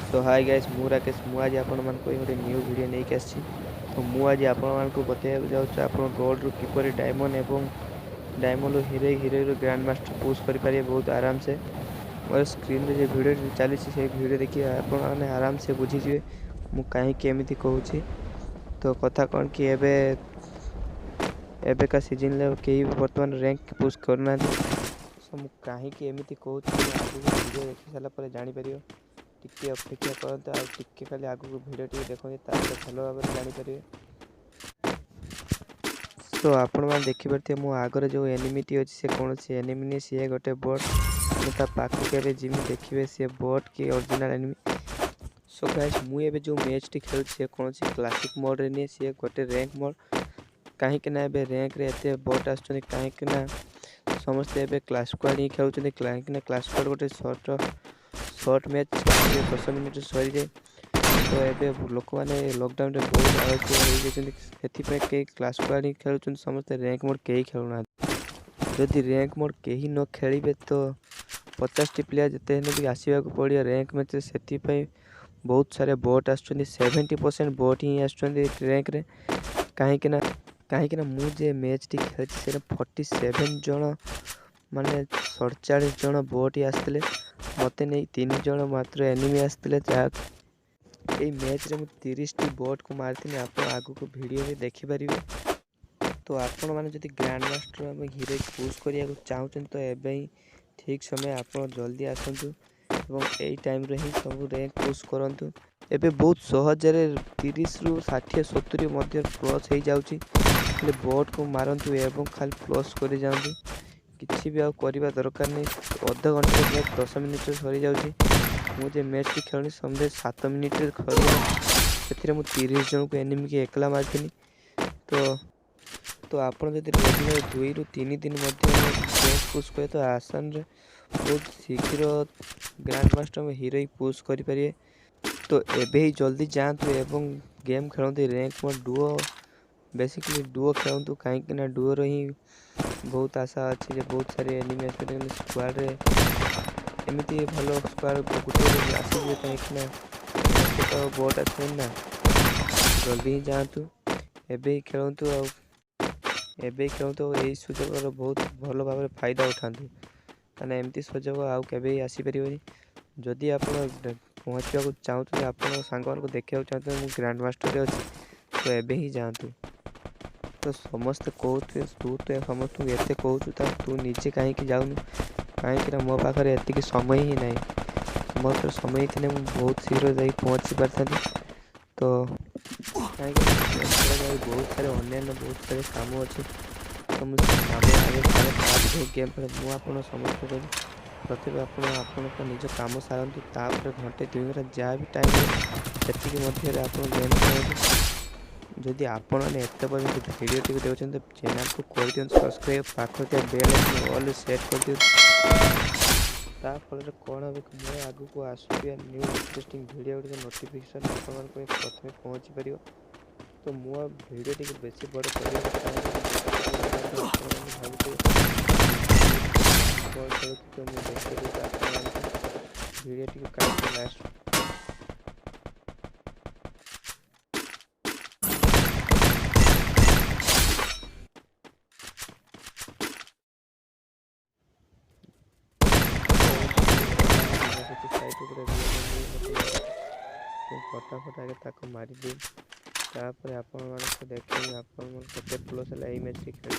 Show high guys, ମୁଁ ରାକେଶ। ମୁଁ ଆଜି ଆପଣମାନଙ୍କ ପାଇଁ ଗୋଟେ ନ୍ୟୁ ଭିଡ଼ିଓ ନେଇକି ଆସିଛି। ତ ମୁଁ ଆଜି ଆପଣମାନଙ୍କୁ ବତାଇବାକୁ ଯାଉଛି, ଆପଣ ଗୋଲ୍ଡରୁ କିପରି ଡାଇମଣ୍ଡ ଏବଂ ଡାଇମଣ୍ଡରୁ ହିରୋଇକ୍, ହିରୋଇକ୍ରୁ ଗ୍ରାଣ୍ଡ ମାଷ୍ଟର ପୁସ୍ କରିପାରିବେ ବହୁତ ଆରାମସେ। ମୋର ସ୍କ୍ରିନ୍ରେ ଯେ ଭିଡ଼ିଓ ଚାଲିଛି, ସେଇ ଭିଡ଼ିଓ ଦେଖି ଆପଣମାନେ ଆରାମସେ ବୁଝିଯିବେ ମୁଁ କାହିଁକି ଏମିତି କହୁଛି। ତ କଥା କ'ଣ କି, ଏବେକା ସିଜନ୍ରେ କେହି ବର୍ତ୍ତମାନ ର୍ୟାଙ୍କ ପୁସ୍ କରୁନାହାନ୍ତି। ସୋ ମୁଁ କାହିଁକି ଏମିତି କହୁଛି, ମୁଁ ଆଗକୁ ଭିଡ଼ିଓ ଦେଖି ସାରିଲା ପରେ ଜାଣିପାରିବ। ଟିକେ ଅପେକ୍ଷା କରନ୍ତୁ ଆଉ ଟିକେ ଖାଲି ଆଗକୁ ଭିଡ଼ିଓ ଟିକେ ଦେଖନ୍ତୁ, ତାପରେ ଭଲ ଭାବରେ ଜାଣିପାରିବେ। ସୋ ଆପଣମାନେ ଦେଖିପାରୁଥିବେ, ମୋ ଆଗରେ ଯେଉଁ ଏନିମିଟି ଅଛି, ସେ କୌଣସି ଏନିମି ନୁହେଁ, ସିଏ ଗୋଟେ ବଟ୍। ମୁଁ ତା ପାଖକୁ ଏବେ ଯିମି, ଦେଖିବେ ସିଏ ବଟ୍ କି ଅରିଜିନାଲ୍ ଏନିମି। ସୋ ଗାଇସ୍, ମୁଁ ଏବେ ଯେଉଁ ମ୍ୟାଚ୍ଟି ଖେଳୁଛି, ସେ କୌଣସି କ୍ଲାସିକ୍ ମୋଡ଼୍ରେ ନୁହେଁ, ସିଏ ଗୋଟେ ର୍ୟାଙ୍କ ମୋଡ଼୍। କାହିଁକି ନା ଏବେ ର୍ୟାଙ୍କରେ ଏତେ ବଟ୍ ଆସୁଛନ୍ତି, କାହିଁକି ନା ସମସ୍ତେ ଏବେ କ୍ଲାସ୍ ସ୍କ୍ୱାଡ଼ ହିଁ ଖେଳୁଛନ୍ତି। କାହିଁକି ନା କ୍ଲାସ୍ ସ୍କ୍ୱାଡ଼ ଗୋଟେ ସର୍ଟ ସର୍ଟ ମ୍ୟାଚ୍, 10 ମିନିଟ୍ରେ ସରିଯାଏ। ତ ଏବେ ଲୋକମାନେ ଲକଡାଉନରେ ବହୁତ ଆଳସ୍ୟ ହେଇଯାଇଛନ୍ତି, ସେଥିପାଇଁ କେହି କ୍ଲାସ୍ ସ୍କ୍ୱାଡ଼ ହିଁ ଖେଳୁଛନ୍ତି ସମସ୍ତେ, ର୍ୟାଙ୍କ ମୋଡ଼୍ କେହି ଖେଳୁନାହାନ୍ତି। ଯଦି ର୍ୟାଙ୍କ ମୋଡ଼୍ କେହି ନ ଖେଳିବେ, ତ 50ଟି ପ୍ଲେୟାର ଯେତେ ହେଲେ ବି ଆସିବାକୁ ପଡ଼ିବ ର୍ୟାଙ୍କ ମ୍ୟାଚ୍ରେ। ସେଥିପାଇଁ ବହୁତ ସାରା ବଟ୍ ଆସୁଛନ୍ତି, 70% ବଟ୍ ହିଁ ଆସୁଛନ୍ତି ର୍ୟାଙ୍କରେ। କାହିଁକିନା ମୁଁ ଯେ ମ୍ୟାଚ୍ଟି ଖେଳିଛି, ସେଇଟା 47 ଜଣ, ମାନେ 47 ଜଣ ବଟ୍ ହିଁ ଆସିଥିଲେ। ମୋତେ ନେଇ ତିନି ଜଣ ମାତ୍ର ଏନିମି ଆସିଥିଲେ, ଯାହା ଏଇ ମ୍ୟାଚ୍ରେ ମୁଁ 30ଟି ବଟ୍କୁ ମାରିଥିଲି। ଆପଣ ଆଗକୁ ଭିଡ଼ିଓରେ ଦେଖିପାରିବେ। ତ ଆପଣମାନେ ଯଦି ଗ୍ରାଣ୍ଡ ମାଷ୍ଟର ଏବଂ ହିରୋଇକ୍ ପୁସ୍ କରିବାକୁ ଚାହୁଁଛନ୍ତି, ତ ଏବେ ହିଁ ଠିକ୍ ସମୟ। ଆପଣ ଜଲ୍ଦି ଆସନ୍ତୁ ଏବଂ ଏଇ ଟାଇମ୍ରେ ହିଁ ସବୁ ର୍ୟାଙ୍କ ପୁସ୍ କରନ୍ତୁ। ଏବେ ବହୁତ ସହଜରେ 30ରୁ 60 70 ମଧ୍ୟ ପ୍ଲସ୍ ହେଇଯାଉଛି। ଖାଲି ବଟ୍କୁ ମାରନ୍ତୁ ଏବଂ ଖାଲି ପ୍ଲସ୍ କରିଯାଆନ୍ତୁ, କିଛି ବି ଆଉ କରିବା ଦରକାର ନାହିଁ। ଅଧ ଘଣ୍ଟାରେ ମ୍ୟାଚ୍ 10 ମିନିଟ୍ରେ ସରିଯାଉଛି। ମୁଁ ଯେ ମ୍ୟାଚ୍ଟି ଖେଳୁନି, ସମୁଦାୟ 7 ମିନିଟ୍ରେ ସରିଗଲା। ସେଥିରେ ମୁଁ 30 ଜଣଙ୍କୁ ଏନିମିକି ଏକଲା ମାରିଥିଲି। ତ ଆପଣ ଯଦି ରେଗୁଲାର 2ରୁ 3 ଦିନ ମଧ୍ୟ ର୍ୟାଙ୍କ ପୁସ୍ କରିବେ, ତ ଆସାନରେ ବହୁତ ଶୀଘ୍ର ଗ୍ରାଣ୍ଡ ମାଷ୍ଟର ହିରୋଇକ୍ ପୁସ୍ କରିପାରିବେ। ତ ଏବେ ହିଁ ଜଲ୍ଦି ଯାଆନ୍ତୁ ଏବଂ ଗେମ୍ ଖେଳନ୍ତୁ ର୍ୟାଙ୍କ ମୋଡ଼, ଡୁଓ, ବେସିକଲି ଡୁଓ ଖେଳନ୍ତୁ। କାହିଁକି ନା ଡୁଓର ହିଁ ବହୁତ ଆଶା ଅଛି ଯେ ବହୁତ ସାରି ଏନିମି ଆସିପାରିବେ। କିନ୍ତୁ ସ୍କ୍ୱାଡ଼ରେ ଏମିତି ଭଲ ସ୍କ୍ୱାଡ଼ ଗୋଟେ ଆସିଯିବେ, କାହିଁକି ନା ଏତେ ତ ବଟ୍ ଆସିବେନି ନା। ଜଲ୍ଦି ହିଁ ଯାଆନ୍ତୁ, ଏବେ ହିଁ ଖେଳନ୍ତୁ ଆଉ ଏବେ ହିଁ ଖେଳନ୍ତୁ ଆଉ ଏଇ ସୁଯୋଗର ବହୁତ ଭଲ ଭାବରେ ଫାଇଦା ଉଠାନ୍ତୁ, କାହିଁକିନା ଏମିତି ସୁଯୋଗ ଆଉ କେବେ ହିଁ ଆସିପାରିବନି। ଯଦି ଆପଣ ପହଞ୍ଚିବାକୁ ଚାହୁଁଛନ୍ତି, ଆପଣଙ୍କ ସାଙ୍ଗମାନଙ୍କୁ ଦେଖିବାକୁ ଚାହୁଁଛନ୍ତି ମୁଁ ଗ୍ରାଣ୍ଡ ମାଷ୍ଟରରେ ଅଛି, ତ ଏବେ ହିଁ ଯାଆନ୍ତୁ। ତ ସମସ୍ତେ କହୁଥିବେ, ତୁ ତ ସମସ୍ତଙ୍କୁ ଏତେ କହୁଛୁ, ତ ତୁ ନିଜେ କାହିଁକି ଯାଉନୁ? କାହିଁକିନା ମୋ ପାଖରେ ଏତିକି ସମୟ ହିଁ ନାହିଁ। ମୋ ପାଖରେ ସମୟ ଥିଲେ ମୁଁ ବହୁତ ଶୀଘ୍ର ଯାଇ ପହଞ୍ଚି ପାରିଥାନ୍ତି। ତ କାହିଁକି ବହୁତ ସାରା ଅନ୍ୟାନ୍ୟ ବହୁତ ସାରା କାମ ଅଛି, ତ ମୁଁ ସେ କାମ ଆଗେ ସାରେ, ତାପରେ ଗେମ୍ ଖେଳେ। ମୁଁ ଆପଣ ସମସ୍ତଙ୍କୁ କହିବି, ପ୍ରଥମେ ଆପଣ ଆପଣଙ୍କ ନିଜ କାମ ସାରନ୍ତୁ, ତାପରେ ଘଣ୍ଟେ 2 ଘଣ୍ଟା ଯାହା ବି ଟାଇମ୍ ସେତିକି ମଧ୍ୟରେ ଆପଣ ଗେମ୍ ଖେଳନ୍ତୁ। ଯଦି ଆପଣମାନେ ଏତେ ପର୍ଯ୍ୟନ୍ତ ଭିଡ଼ିଓଟିକୁ ଦେଖୁଛନ୍ତି, ତ ଚ୍ୟାନେଲକୁ କରିଦିଅନ୍ତୁ ସବସ୍କ୍ରାଇବ୍, ପାଖରେ ଥିବା ବେଲ୍ ଆଇକନ୍ ଅଲ୍ ସେଟ୍ କରିଦିଅନ୍ତୁ। ତା ଫଳରେ କ'ଣ ହେବ କି, ମୋର ଆଗକୁ ଆସୁଥିବା ନ୍ୟୁ ଇଣ୍ଟରେଷ୍ଟିଂ ଭିଡ଼ିଓ ଗୁଡ଼ିକ ନୋଟିଫିକେସନ୍ ଆପଣମାନଙ୍କ ପାଇଁ ପ୍ରଥମେ ପହଞ୍ଚି ପାରିବ। ତ ମୁଁ ଆଉ ଭିଡ଼ିଓ ଟିକେ ବେଶୀ ବଡ଼ କରିବାକୁ ଚାହୁଁନି। ଆପଣମାନେ ଭାବୁଥିବେ କ'ଣ ଖେଳୁଛି, ତ ମୁଁ ଦେଖେଇ ଦେଉଛି ଆପଣମାନଙ୍କୁ ଭିଡ଼ିଓଟିକୁ କାହିଁକି ଲାଷ୍ଟ ସାଇଡ଼୍ ଉପରେ। ମୁଁ ଫଟାଫଟ ଆଗେ ତାକୁ ମାରିଦିଏ, ତାପରେ ଆପଣମାନଙ୍କୁ ଦେଖେଇବି ଆପଣମାନଙ୍କୁ କେତେ ପ୍ଲସ୍ ହେଲା। ଏଇ ମ୍ୟାଚ୍ଟି ଖେଳି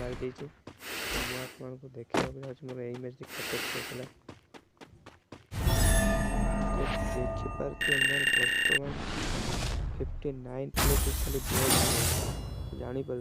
ମାରିଦେଇଛି। ମୁଁ ଆପଣଙ୍କୁ ଦେଖେଇବାକୁ ଯାଉଛି ମୋର ଏଇ ମ୍ୟାଚ୍ଟି କେତେ ପ୍ଲସ୍ ହେଲା। ଦେଖିପାରୁଥିବେ, ମୋର ବର୍ତ୍ତମାନ 59 ପ୍ଲସ୍, ଖାଲି ଜାଣିପାରୁଥିବେ।